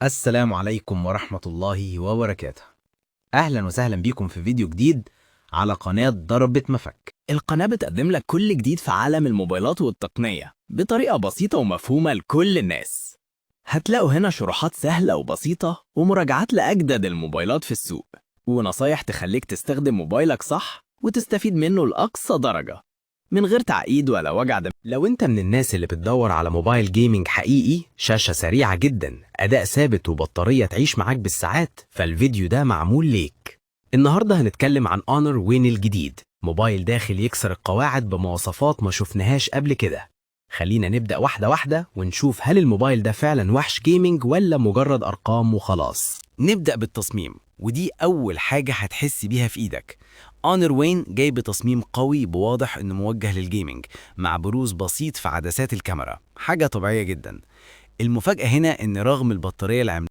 السلام عليكم ورحمة الله وبركاته. أهلا وسهلا بيكم في فيديو جديد على قناة ضربة مفك. القناة بتقدم لك كل جديد في عالم الموبايلات والتقنية بطريقة بسيطة ومفهومة لكل الناس. هتلاقوا هنا شروحات سهلة وبسيطة ومراجعات لأجدد الموبايلات في السوق، ونصايح تخليك تستخدم موبايلك صح وتستفيد منه لأقصى درجة من غير تعقيد ولا وجع دماغ. لو انت من الناس اللي بتدور على موبايل gaming حقيقي، شاشة سريعة جدا، أداء ثابت، وبطارية تعيش معاك بالساعات، فالفيديو ده معمول ليك. النهاردة هنتكلم عن Honor Win الجديد، موبايل داخل يكسر القواعد بمواصفات ما شفناهاش قبل كده. خلينا نبدأ واحدة واحدة ونشوف هل الموبايل ده فعلا وحش gaming ولا مجرد أرقام وخلاص. نبدأ بالتصميم، ودي أول حاجة هتحس بيها في إيدك. Honor Win جاي بتصميم قوي، بواضح إنه موجه لل gaming، مع بروز بسيط في عدسات الكاميرا، حاجة طبيعية جدا. المفاجأة هنا إن رغم البطارية العملاقة